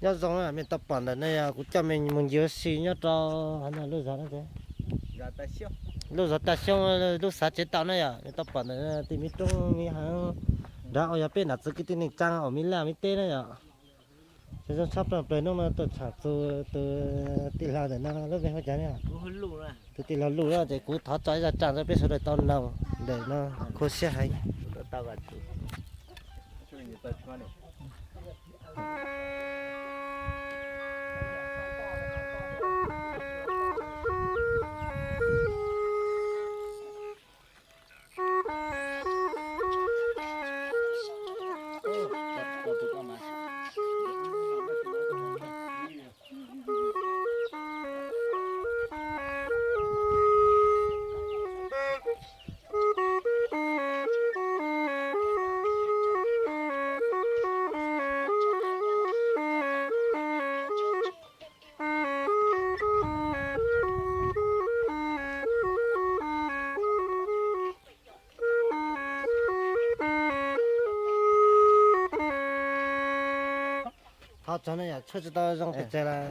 Nyob zoo, mej tau pom ntawm no yog kuv coj mej mus ncig ua si nyob rau lub zos no, lub zos Tag Xyoob, lub xav tsev tau na yom. Mej tau pom ntawm no tej miv roob miv heev, nrad uas yog peb nam txiv kwv tij neej tsaa uas miv laj miv teb na yom. Zoo tshaj plaws hnub no tuaj tsham txug tus tij laug ntawm no lub npe hu cas ne? Tus tij laug Luj na, ces kuv thov tso ib zaj tsaa rau peb sawv daws tau noog ntawm no, khuv siab heev. Thov txog no yom, tshuaj tsis tau zoo pes tsawg lawm.